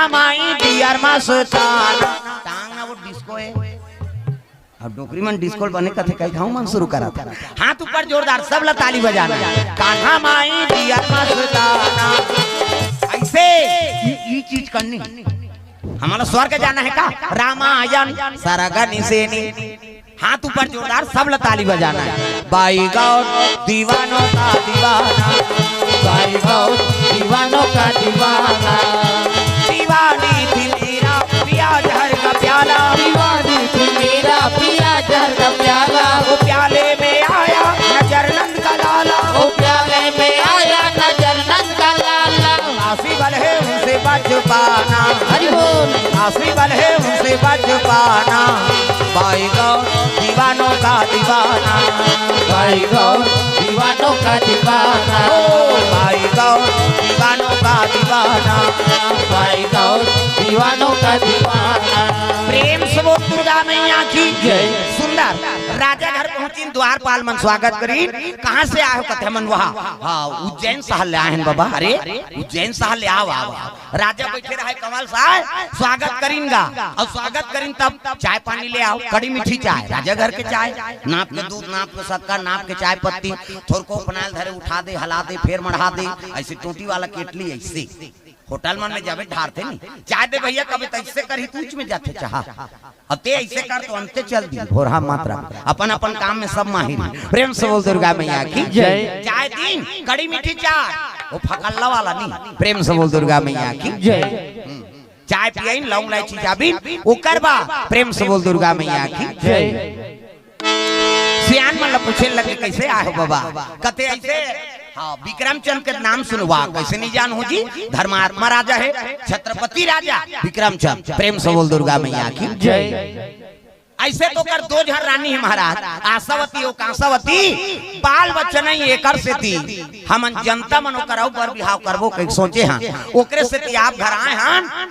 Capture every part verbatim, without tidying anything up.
My dear मस्ताना। टांग ना वो डिस्को है। अब डोकरी मन डिस्को बने कथे कही था मन शुरू करा था। हाथ ऊपर जोरदार, सब ला ताली बजाना। कान्हा माई डियर मस्ताना। ऐसे ये, ये चीज करनी। हमारा स्वर्ग जाना है का? रामायण सरगनी सेनी। हाथ ऊपर जोरदार, सब ला ताली बजाना है। बाई गौर दीवानों का दीवाना। बाई गौर दीवानों का दीवाना। दीवानी थी मेरा पिया जहर का प्याला। दीवानी थी मेरा पिया जहर का प्याला। वो प्याले में आया नजर नंद का लाला। वो प्याले में आया नजर नंद का लाला। काशी वाले उनसे बच पाना। हरि बोल। काशी वाले उनसे बच पाना। बाई गौर दीवानों का दीवाना। बाई गौर दीवानों का दीवाना। ओ बाई गौर दीवानों का दीवाना। बाई गौर दीवानों का दीवाना। प्रेम से बोल दुर्गा मैया की जय। सुंदर राजा घर पहुंचिन, द्वारपाल मन स्वागत करिन। कहाँ से आए हो? कथे मन वहाँ, हाँ, उज्जैन शहर ले आए हैं बाबा। अरे उज्जैन शहर ले आओ, आओ, आओ। राजा बैठे रहे कमल साय, स्वागत करिन गा। अउ स्वागत करिन तब चाय पानी ले आओ, कड़ी मीठी चाय, राजा घर के चाय, नाप के दूध, नाप के शक्कर, नाप के चाय पत्ती, थोरको उपनायल धरे उठा दे, हला दे, फेर मढ़ा दे, ऐसे टोटी वाला केटली ऐसे। होटल मन में जाबे ढारथे नी, चाय दे भैया, कभी तो ऐसे करही, तूच में जाथे चाहा। अब ते ऐसे कर तो अंते चल दी, भोरहा मात्रा। अपन अपन काम में सब माहिर। प्रेम से बोल दुर्गा मैया की जय। चाय दिन, कड़ी मीठी चाय, वो फकल्ला वाला नहीं। प्रेम से बोल दुर्गा मैया की जय। चाय पियाइन, लौंग इलायची चाबिन, ओकर बा। प्रेम से बोल दुर्गा मैया की जय। सियान मन ला पूछे लगे, "कैसे आए हो बाबा?" कथे ऐसे, हाँ, विक्रमचंद के नाम सुनवा, कैसे नहीं जान हो जी? धर्मात्मा राजा है, छत्रपति राजा विक्रमचंद। प्रेम से बोल दुर्गा मैया की जय। ऐसे तो कर दो झन रानी है महाराज, आशावती हो कांसावती, बाल बच्चा नहीं एकर सेती हमन जनता मन ओकर अउ बर बिहाव करबो कहि सोचे हन, ओकरे सेती आप घर आए हन।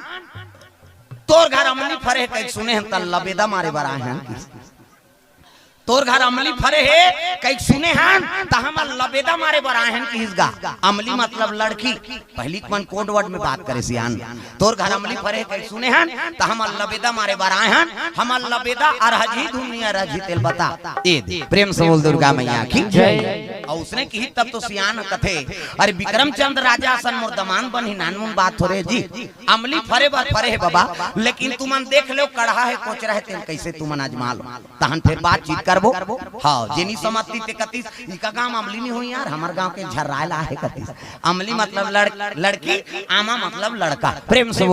तोर घर अमली फरे कहि सुने हन, त लबेदा मारे बर आए हन। तोर घर अमली फरे हे कहि सुने हन, त हमर लबेदा मारे बर आए हन किहिस गा। अमली मतलब लड़की, पहिली के मन code word में बात करे सियान। तोर घर अमली फरे हे कहि सुने हन, त हमर लबेदा मारे बर आए हन। हमर लबेदा अरहजी धुनिया रजी तेल बता। ए दे, प्रेम से बोल दुर्गा मैया की जय। अउ उसने किही तब तो सियान कथे, "अरे विक्रमचंद राजा असन मोर दमान बनही, नानमुन बात थोरे जी। अमली फरे बर फरे हे बाबा, लेकिन तुमन देख लो कड़हा हे, कोचरा हे, तेन कैसे तुमन आजमा लो।" तहन फिर बातचीत करबो। हाँ, जेनी समझती ते कतिस, "इका गांव अमली नहीं होई यार, हमर गांव के झर्रायला हे," कतिस। अमली मतलब लड़-, लड़की, आमा मतलब लड़का। प्रेम से बोल